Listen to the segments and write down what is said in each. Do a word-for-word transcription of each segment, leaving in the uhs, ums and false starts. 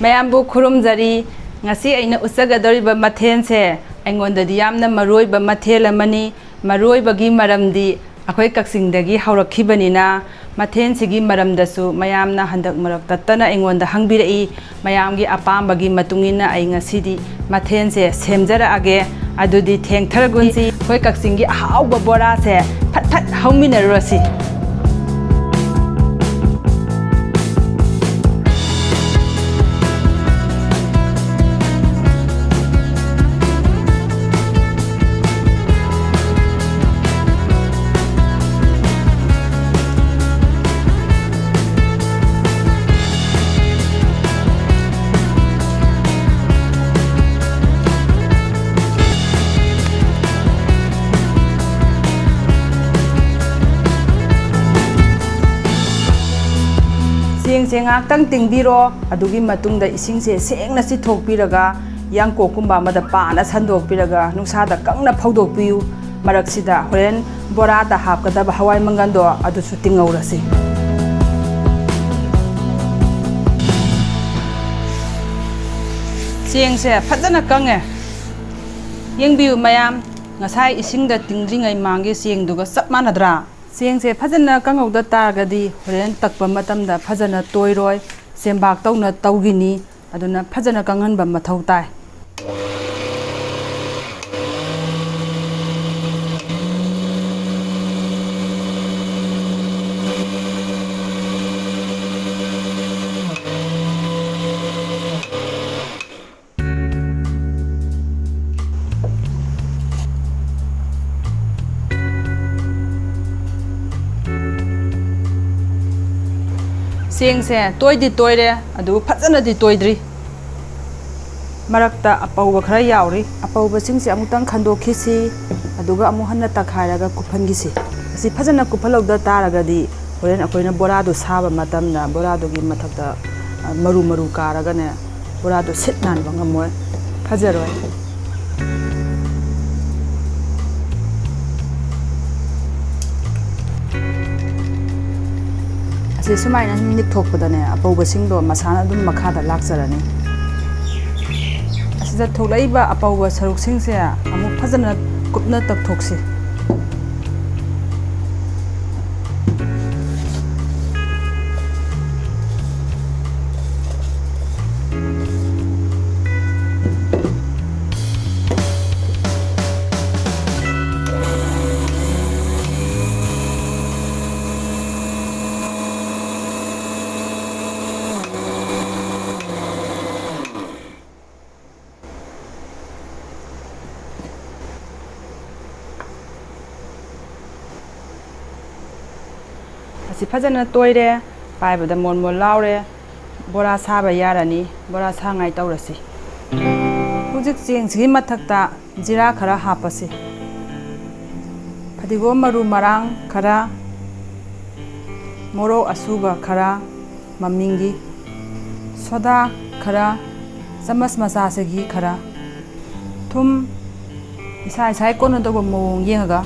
ꯃꯌꯥꯝꯕꯨ ꯈꯨꯔꯨꯝꯖꯔꯤ꯫ ꯉꯁꯤ ꯑꯩꯅ ꯎꯠꯆꯒꯗꯧꯔꯤꯕ ꯃꯊꯦꯜꯁꯦ ꯑꯩꯉꯣꯟꯗꯗꯤ ꯌꯥꯝꯅ ꯃꯔꯨꯑꯣꯏꯕ ꯃꯊꯦꯜ ꯑꯃꯅꯤ꯫ ꯃꯔꯨꯑꯣꯏꯕꯒꯤ ꯃꯔꯝꯗꯤ ꯑꯩꯈꯣꯏ ꯀꯛꯆꯤꯡꯗꯒꯤ ꯍꯧꯔꯛꯈꯤꯕꯅꯤꯅ, ꯃꯊꯦꯜꯁꯤꯒꯤ ꯃꯔꯝꯗꯁꯨ ꯃꯌꯥꯝꯅ ꯍꯟꯗꯛ ꯃꯔꯛ ꯇꯠꯇꯅ ꯑꯩꯉꯣꯟꯗ ꯍꯪꯕꯤꯔꯛꯏ꯫ ꯃꯌꯥꯝꯒꯤ ꯑꯄꯥꯝꯕꯒꯤ ꯃꯇꯨꯡ ꯏꯟꯅ ꯑꯩ ꯉꯁꯤꯗꯤ ꯃꯊꯦꯜꯁꯦ ꯁꯦꯝꯖꯔꯛꯑꯒꯦ꯫ ꯑꯗꯨꯗꯤ ꯊꯦꯡꯊꯔꯒꯨꯟꯁꯤ, ꯑꯩꯈꯣꯏ ꯀꯛꯆꯤꯡꯒꯤ ꯑꯍꯥꯎꯕ ꯕꯣꯔꯥꯁꯦ ꯐꯠ ꯐꯠ ꯍꯧꯃꯤꯟꯅꯔꯨꯔꯁꯤ꯫ ꯆꯦꯡꯁꯦ ꯉꯥꯏꯍꯥꯛꯇꯪ ꯇꯤꯡꯕꯤꯔꯣ꯫ ꯑꯗꯨꯒꯤ ꯃꯇꯨꯡꯗ ꯏꯁꯤꯡꯁꯦ ꯁꯦꯡꯅ ꯆꯤꯊꯣꯛꯄꯤꯔꯒ, ꯌꯥꯡꯀꯣꯛꯀꯨꯝꯕ ꯑꯃꯗ ꯄꯥꯅ ꯁꯟꯗꯣꯛꯄꯤꯔꯒ, ꯅꯨꯡꯁꯥꯗ ꯀꯪꯅ ꯐꯧꯗꯣꯛꯄꯤꯌꯨ꯫ ꯃꯔꯛꯁꯤꯗ ꯍꯣꯔꯦꯟ ꯕꯣꯔꯥꯗ ꯍꯥꯞꯀꯗꯕ ꯍꯋꯥꯏ ꯃꯪꯒꯜꯗꯣ ꯑꯗꯨꯁꯨ ꯇꯤꯡꯍꯧꯔꯁꯤ꯫ ꯆꯦꯡꯁꯦ ꯐꯖꯅ ꯀꯪꯉꯦ꯫ ꯌꯦꯡꯕꯤꯌꯨ ꯃꯌꯥꯝ, ꯉꯁꯥꯏ ꯏꯁꯤꯡꯗ ꯇꯤꯡꯗ꯭ꯔꯤꯉꯩ ꯃꯥꯡꯒꯤ ꯆꯦꯡꯗꯨꯒ ꯆꯞ ꯃꯥꯟꯅꯗ꯭ꯔꯥ? ꯆꯦꯡꯁꯦ ꯐꯖꯅ ꯀꯪꯍꯧꯗ ꯇꯥꯔꯒꯗꯤ ꯍꯣꯔꯦꯟ ꯇꯛꯄ ꯃꯇꯝꯗ ꯐꯖꯅ ꯇꯣꯏꯔꯣꯏ, ꯆꯦꯡꯕꯥꯛꯇꯧꯅ ꯇꯧꯈꯤꯅꯤ꯫ ꯑꯗꯨꯅ ꯐꯖꯅ ꯀꯪꯍꯟꯕ ꯃꯊꯧ ꯇꯥꯏ꯫ ꯆꯦꯡꯁꯦ ꯇꯣꯏꯗꯤ ꯇꯣꯏꯔꯦ, ꯑꯗꯨꯕꯨ ꯐꯖꯅꯗꯤ ꯇꯣꯏꯗ꯭ꯔꯤ꯫ ꯃꯔꯛꯇ ꯑꯄꯧꯕ ꯈꯔ ꯌꯥꯎꯔꯤ꯫ ꯑꯄꯧꯕꯁꯤꯡꯁꯦ ꯑꯃꯨꯛꯇꯪ ꯈꯟꯗꯣꯛꯈꯤꯁꯤ, ꯑꯗꯨꯒ ꯑꯃꯨꯛ ꯍꯟꯅ ꯇꯛꯈꯥꯏꯔꯒ ꯀꯨꯞꯍꯟꯈꯤꯁꯤ꯫ ꯑꯁꯤ ꯐꯖꯅ ꯀꯨꯞꯍꯜꯍꯧꯗ ꯇꯥꯔꯒꯗꯤ ꯍꯣꯔꯦꯟ ꯑꯩꯈꯣꯏꯅ ꯕꯣꯔꯥꯗꯨ ꯁꯥꯕ ꯃꯇꯝꯗ ꯕꯣꯔꯥꯗꯨꯒꯤ ꯃꯊꯛꯇ, ꯑ, ꯃꯔꯨ ꯃꯔꯨ ꯀꯥꯔꯒꯅꯦ, ꯕꯣꯔꯥꯗꯨ ꯁꯤꯠ ꯅꯥꯟꯕ ꯉꯝꯃꯣꯏ, ꯐꯖꯔꯣꯏ꯫ ꯁꯨꯃꯥꯏꯅ ꯁꯨꯝ ꯅꯤꯛꯊꯣꯛꯄꯗꯅꯦ, ꯑꯄꯧꯕꯁꯤꯡꯗꯣ ꯃꯁꯥꯅ ꯑꯗꯨꯝ ꯃꯈꯥꯗ ꯂꯥꯛꯆꯔꯅꯤ꯫ ꯑꯁꯤꯗ ꯊꯣꯛꯂꯛꯏꯕ ꯑꯄꯧꯕ ꯁꯔꯨꯛꯁꯤꯡꯁꯦ ꯑꯃꯨꯛ ꯐꯖꯅ ꯀꯨꯞꯅ ꯇꯛꯊꯣꯛꯁꯤ꯫ ꯑꯁꯤ ꯐꯖꯅ ꯇꯣꯏꯔꯦ, ꯄꯥꯏꯕꯗ ꯃꯣꯟ ꯃꯣꯟ ꯂꯥꯎꯔꯦ꯫ ꯕꯣꯔꯥ ꯁꯥꯕ ꯌꯥꯔꯅꯤ꯫ ꯕꯣꯔꯥ ꯁꯥꯉꯥꯏ ꯇꯧꯔꯁꯤ꯫ ꯍꯧꯖꯤꯛ ꯆꯦꯡꯁꯤꯒꯤ ꯃꯊꯛꯇ ꯖꯤꯔꯥ ꯈꯔ ꯍꯥꯞꯄꯁꯤ꯫ ꯐꯗꯤꯒꯣꯝ ꯃꯔꯨ ꯃꯔꯥꯡ ꯈꯔ, ꯃꯣꯔꯣꯛ ꯑꯁꯨꯕ ꯈꯔ, ꯃꯃꯤꯡꯒꯤ ꯁꯣꯗꯥ ꯈꯔ, ꯆꯃꯁ ꯃꯆꯥꯁꯤꯒꯤ ꯈꯔ, ꯊꯨꯝ, ꯏꯁꯥ ꯏꯁꯥꯒꯤ ꯀꯣꯟꯅꯗꯧꯕ ꯃꯑꯣꯡ ꯌꯦꯡꯉꯒ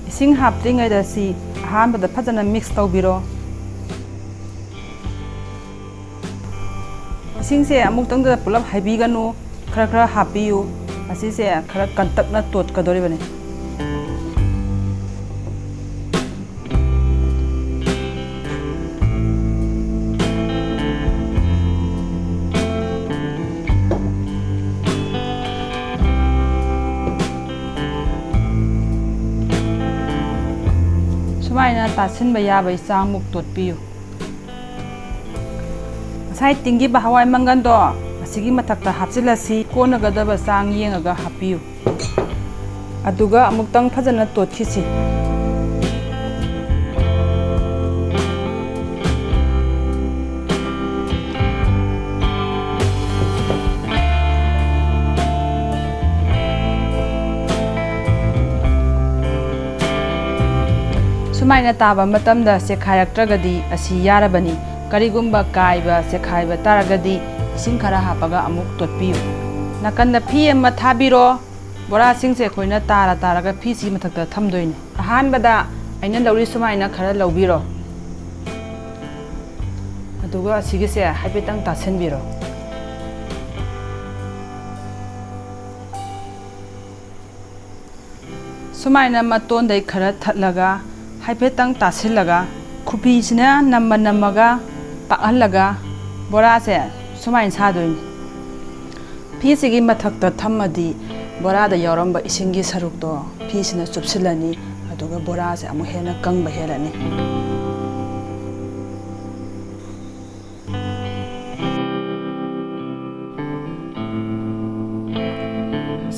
ꯏꯁꯤꯡ ꯍꯥꯞꯇ꯭ꯔꯤꯉꯩꯗ ꯁꯤ ꯑꯍꯥꯟꯕꯗ ꯐꯖꯅ ꯃꯤꯛꯁ ꯇꯧꯕꯤꯔꯣ꯫ ꯏꯁꯤꯡꯁꯦ ꯑꯃꯨꯛꯇꯪꯗ ꯄꯨꯂꯞ ꯍꯩꯕꯤꯒꯅꯨ, ꯈꯔ ꯈꯔ ꯍꯥꯞꯄꯤꯌꯨ꯫ ꯑꯁꯤꯁꯦ ꯈꯔ ꯀꯟꯇꯛꯅ ꯇꯣꯠꯀꯗꯧꯔꯤꯕꯅꯤ꯫ ꯁꯨꯃꯥꯏꯅ ꯇꯥꯁꯤꯟꯕ ꯌꯥꯕꯒꯤ ꯆꯥꯡꯃꯨꯛ ꯇꯣꯠꯄꯤꯌꯨ꯫ ꯉꯁꯥꯏ ꯇꯤꯡꯈꯤꯕ ꯍꯋꯥꯏ ꯃꯪꯒꯟꯗꯣ ꯑꯁꯤꯒꯤ ꯃꯊꯛꯇ ꯍꯥꯞꯆꯤꯜꯂꯁꯤ꯫ ꯀꯣꯟꯅꯒꯗꯕ ꯆꯥꯡ ꯌꯦꯡꯉꯒ ꯍꯥꯞꯄꯤꯌꯨ꯫ ꯑꯗꯨꯒ ꯑꯃꯨꯛꯇꯪ ꯐꯖꯅ ꯇꯣꯠꯈꯤꯁꯤ꯫ ꯁꯨꯃꯥꯏꯅ ꯇꯥꯕ ꯃꯇꯝꯗ ꯆꯦꯈꯥꯏꯔꯛꯇ꯭ꯔꯒꯗꯤ ꯑꯁꯤ ꯌꯥꯔꯕꯅꯤ꯫ ꯀꯔꯤꯒꯨꯝꯕ ꯀꯥꯏꯕ, ꯆꯦꯈꯥꯏꯕ ꯇꯥꯔꯒꯗꯤ ꯏꯁꯤꯡ ꯈꯔ ꯍꯥꯞꯄꯒ ꯑꯃꯨꯛ ꯇꯣꯠꯄꯤꯌꯨ꯫ ꯅꯥꯀꯟꯗ ꯐꯤ ꯑꯃ ꯊꯥꯕꯤꯔꯣ꯫ ꯕꯣꯔꯥꯁꯤꯡꯁꯦ ꯑꯩꯈꯣꯏꯅ ꯇꯥꯔ ꯇꯥꯔꯒ ꯐꯤꯁꯤ ꯃꯊꯛꯇ ꯊꯝꯗꯣꯏꯅꯤ꯫ ꯑꯍꯥꯟꯕꯗ ꯑꯩꯅ ꯂꯧꯔꯤ ꯁꯨꯃꯥꯏꯅ ꯈꯔ ꯂꯧꯕꯤꯔꯣ꯫ ꯑꯗꯨꯒ ꯑꯁꯤꯒꯤꯁꯦ ꯍꯥꯏꯐꯦꯠꯇꯪ ꯇꯥꯁꯤꯟꯕꯤꯔꯣ꯫ ꯁꯨꯃꯥꯏꯅ ꯃꯇꯣꯟꯗꯩ ꯈꯔ ꯊꯠꯂꯒ ꯍꯥꯏꯐꯦꯠꯇꯪ ꯇꯥꯁꯤꯜꯂꯒ ꯈꯨꯕꯤꯁꯤꯅ ꯅꯝꯃ ꯅꯝꯃꯒ ꯄꯥꯛꯍꯜꯂꯒ ꯕꯣꯔꯥꯁꯦ ꯁꯨꯃꯥꯏꯅ ꯁꯥꯗꯣꯏꯅꯤ꯫ ꯐꯤꯁꯤꯒꯤ ꯃꯊꯛꯇ ꯊꯝꯃꯗꯤ ꯕꯣꯔꯥꯗ ꯌꯥꯎꯔꯝꯕ ꯏꯁꯤꯡꯒꯤ ꯁꯔꯨꯛꯇꯣ ꯐꯤꯁꯤꯅ ꯆꯨꯞꯁꯤꯜꯂꯅꯤ, ꯑꯗꯨꯒ ꯕꯣꯔꯥꯁꯦ ꯑꯃꯨꯛ ꯍꯦꯟꯅ ꯀꯪꯕ ꯍꯦꯜꯂꯅꯤ꯫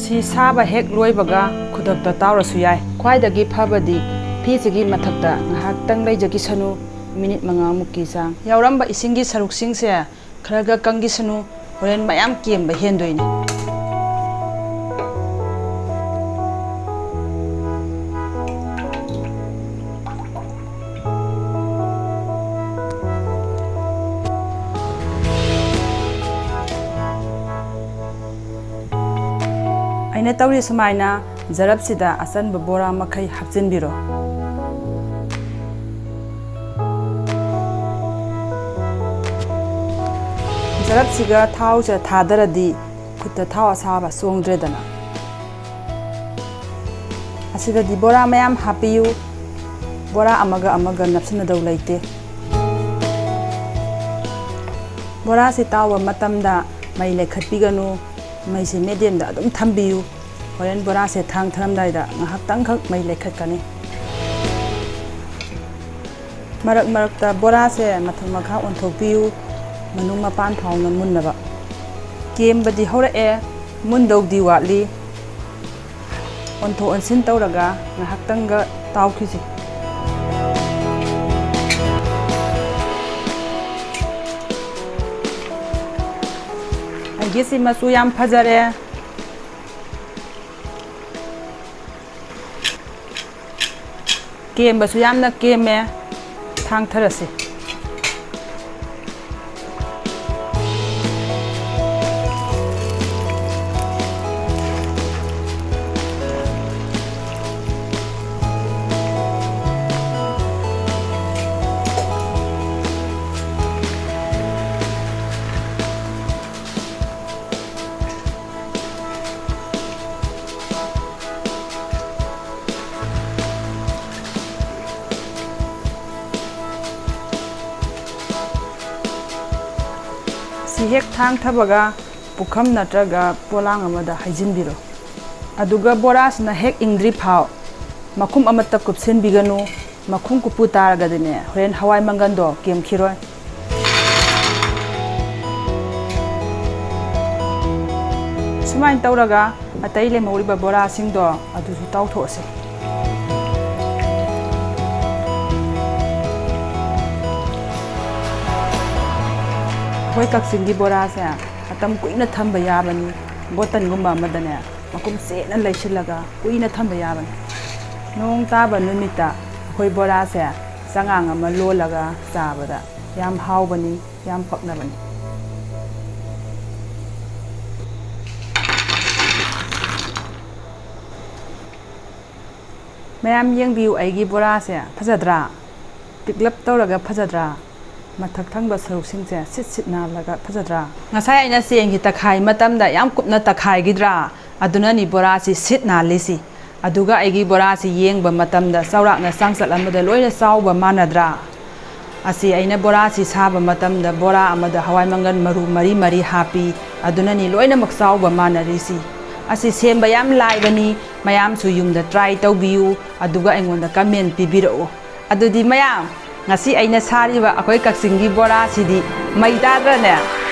ꯁꯤ ꯁꯥꯕ ꯍꯦꯛ ꯂꯣꯏꯕꯒ ꯈꯨꯗꯛꯇ ꯇꯥꯎꯔꯁꯨ ꯌꯥꯏ꯫ ꯈ꯭ꯋꯥꯏꯗꯒꯤ ꯐꯕꯗꯤ ꯐꯤꯁꯤꯒꯤ ꯃꯊꯛꯇ ꯉꯥꯏꯍꯥꯛꯇꯪ ꯂꯩꯖꯈꯤꯁꯅꯨ, ꯃꯤꯅꯤꯠ ꯃꯉꯥꯃꯨꯛꯀꯤ ꯆꯥꯡ꯫ ꯌꯥꯎꯔꯝꯕ ꯏꯁꯤꯡꯒꯤ ꯁꯔꯨꯛꯁꯤꯡꯁꯦ ꯈꯔꯒ ꯀꯪꯈꯤꯁꯅꯨ, ꯍꯣꯔꯦꯟ ꯃꯌꯥꯝ ꯀꯦꯝꯕ ꯍꯦꯟꯗꯣꯏꯅꯤ꯫ ꯑꯩꯅ ꯇꯧꯔꯤ ꯁꯨꯃꯥꯏꯅ ꯖꯔꯞꯁꯤꯗ ꯑꯆꯟꯕ ꯕꯣꯔꯥ ꯃꯈꯩ ꯍꯥꯞꯆꯤꯟꯕꯤꯔꯣ꯫ ꯖꯔꯞꯁꯤꯒ ꯊꯥꯎꯁꯦ ꯊꯥꯗꯔꯗꯤ ꯈꯨꯠꯇ ꯊꯥꯎ ꯑꯁꯥꯕ ꯆꯣꯡꯗ꯭ꯔꯦꯗꯅ꯫ ꯑꯁꯤꯗꯗꯤ ꯕꯣꯔꯥ ꯃꯌꯥꯝ ꯍꯥꯞꯄꯤꯌꯨ꯫ ꯕꯣꯔꯥ ꯑꯃꯒ ꯑꯃꯒ ꯅꯞꯁꯤꯟꯅꯗꯧ ꯂꯩꯇꯦ꯫ ꯕꯣꯔꯥꯁꯤ ꯇꯥꯎꯕ ꯃꯇꯝꯗ ꯃꯩ ꯂꯩꯈꯠꯄꯤꯒꯅꯨ꯫ ꯃꯩꯁꯤ ꯃꯦꯗꯤꯌꯝꯗ ꯑꯗꯨꯝ ꯊꯝꯕꯤꯌꯨ꯫ ꯍꯣꯔꯦꯟ ꯕꯣꯔꯥꯁꯦ ꯊꯥꯡ ꯊꯔꯝꯗꯥꯏꯗ ꯉꯥꯏꯍꯥꯛꯇꯪꯈꯛ ꯃꯩ ꯂꯩꯈꯠꯀꯅꯤ꯫ ꯃꯔꯛ ꯃꯔꯛꯇ ꯕꯣꯔꯥꯁꯦ ꯃꯊꯛ ꯃꯈꯥ ꯑꯣꯟꯊꯣꯛꯄꯤꯌꯨ, ꯃꯅꯨꯡ ꯃꯄꯥꯟ ꯐꯥꯎꯅ ꯃꯨꯟꯅꯕ꯫ ꯀꯦꯝꯕꯗꯤ ꯍꯧꯔꯛꯑꯦ, ꯃꯨꯟꯗꯧꯗꯤ ꯋꯥꯠꯂꯤ꯫ ꯑꯣꯟꯊꯣꯛ ꯑꯣꯟꯁꯤꯟ ꯇꯧꯔꯒ ꯉꯥꯏꯍꯥꯛꯇꯪꯒ ꯇꯥꯎꯈꯤꯁꯤ꯫ ꯑꯩꯒꯤꯁꯤ ꯃꯆꯨ ꯌꯥꯝ ꯐꯖꯔꯦ꯫ ꯀꯦꯝꯕꯁꯨ ꯌꯥꯝꯅ ꯀꯦꯝꯃꯦ꯫ ꯊꯥꯡꯊꯔꯁꯤ꯫ ꯍꯦꯛ ꯊꯥꯡꯊꯕꯒ ꯄꯨꯈꯝ ꯅꯠꯇ꯭ꯔꯒ ꯄꯣꯂꯥꯡ ꯑꯃꯗ ꯍꯩꯖꯤꯟꯕꯤꯔꯣ꯫ ꯑꯗꯨꯒ ꯕꯣꯔꯥꯁꯤꯅ ꯍꯦꯛ ꯏꯪꯗ꯭ꯔꯤ ꯐꯥꯎ ꯃꯈꯨꯝ ꯑꯃꯠꯇ ꯀꯨꯞꯁꯤꯟꯕꯤꯒꯅꯨ꯫ ꯃꯈꯨꯝ ꯀꯨꯞꯄꯨ ꯇꯥꯔꯒꯗꯤꯅꯦ, ꯍꯣꯔꯦꯟ ꯍꯋꯥꯏ ꯃꯪꯒꯟꯗꯣ ꯀꯦꯝꯈꯤꯔꯣꯏ꯫ ꯁꯨꯃꯥꯏꯅ ꯇꯧꯔꯒ ꯑꯇꯩ ꯂꯦꯝꯍꯧꯔꯤꯕ ꯕꯣꯔꯥꯁꯤꯡꯗꯣ ꯑꯗꯨꯁꯨ ꯇꯥꯎꯊꯣꯛꯑꯁꯤ꯫ ꯑꯩꯈꯣꯏ ꯀꯛꯆꯤꯡꯒꯤ ꯕꯣꯔꯥꯁꯦ ꯃꯇꯝ ꯀꯨꯏꯅ ꯊꯝꯕ ꯌꯥꯕꯅꯤ꯫ ꯕꯣꯇꯜꯒꯨꯝꯕ ꯑꯃꯗꯅꯦ ꯃꯈꯨꯝ ꯆꯦꯠꯅ ꯂꯩꯁꯤꯜꯂꯒ ꯀꯨꯏꯅ ꯊꯝꯕ ꯌꯥꯕꯅꯤ꯫ ꯅꯣꯡ ꯇꯥꯕ ꯅꯨꯃꯤꯠꯇ ꯑꯩꯈꯣꯏ ꯕꯣꯔꯥꯁꯦ ꯆꯉꯥꯡ ꯑꯃ ꯂꯣꯜꯂꯒ ꯆꯥꯕꯗ ꯌꯥꯝ ꯍꯥꯎꯕꯅꯤ, ꯌꯥꯝ ꯄꯛꯅꯕꯅꯤ꯫ ꯃꯌꯥꯝ ꯌꯦꯡꯕꯤꯌꯨ, ꯑꯩꯒꯤ ꯕꯣꯔꯥꯁꯦ ꯐꯖꯗ꯭ꯔꯥ? ꯄꯤꯛꯂꯞ ꯇꯧꯔꯒ ꯐꯖꯗ꯭ꯔꯥ? ꯃꯊꯛ ꯊꯪꯕ ꯁꯔꯨꯛꯁꯤꯡꯁꯦ ꯁꯤꯠ ꯁꯤꯠ ꯅꯥꯜꯂꯒ ꯐꯖꯗ꯭ꯔꯥ? ꯉꯁꯥꯏ ꯑꯩꯅ ꯆꯦꯡꯁꯤ ꯇꯛꯈꯥꯏ ꯃꯇꯝꯗ ꯌꯥꯝ ꯀꯨꯞꯅ ꯇꯛꯈꯥꯏꯈꯤꯗ꯭ꯔꯥ? ꯑꯗꯨꯅꯅꯤ ꯕꯣꯔꯥꯁꯤ ꯁꯤꯠ ꯅꯥꯜꯂꯤꯁꯤ꯫ ꯑꯗꯨꯒ ꯑꯩꯒꯤ ꯕꯣꯔꯥꯁꯤ ꯌꯦꯡꯕ ꯃꯇꯝꯗ ꯆꯥꯎꯔꯥꯛꯅ ꯆꯥꯡꯆꯠ ꯑꯃꯗ ꯂꯣꯏꯅ ꯆꯥꯎꯕ ꯃꯥꯟꯅꯗ꯭ꯔꯥ? ꯑꯁꯤ ꯑꯩꯅ ꯕꯣꯔꯥꯁꯤ ꯁꯥꯕ ꯃꯇꯝꯗ ꯕꯣꯔꯥ ꯑꯃꯗ ꯍꯋꯥꯏ ꯃꯪꯒꯜ ꯃꯔꯨ ꯃꯔꯤ ꯃꯔꯤ ꯍꯥꯞꯄꯤ꯫ ꯑꯗꯨꯅꯅꯤ ꯂꯣꯏꯅꯃꯛ ꯆꯥꯎꯕ ꯃꯥꯟꯅꯔꯤꯁꯤ꯫ ꯑꯁꯤ ꯁꯦꯝꯕ ꯌꯥꯝ ꯂꯥꯏꯕꯅꯤ꯫ ꯃꯌꯥꯝꯁꯨ ꯌꯨꯝꯗ try ꯇꯧꯕꯤꯌꯨ, ꯑꯗꯨꯒ ꯑꯩꯉꯣꯟꯗ comment ꯄꯤꯕꯤꯔꯛꯎ꯫ ꯑꯗꯨꯗꯤ ꯃꯌꯥꯝ, ꯉꯁꯤ ꯑꯩꯅ ꯁꯥꯔꯤꯕ ꯑꯩꯈꯣꯏ ꯀꯛꯆꯤꯡꯒꯤ ꯕꯣꯔꯥꯁꯤꯗꯤ ꯃꯩ ꯇꯥꯗ꯭ꯔꯅꯦ?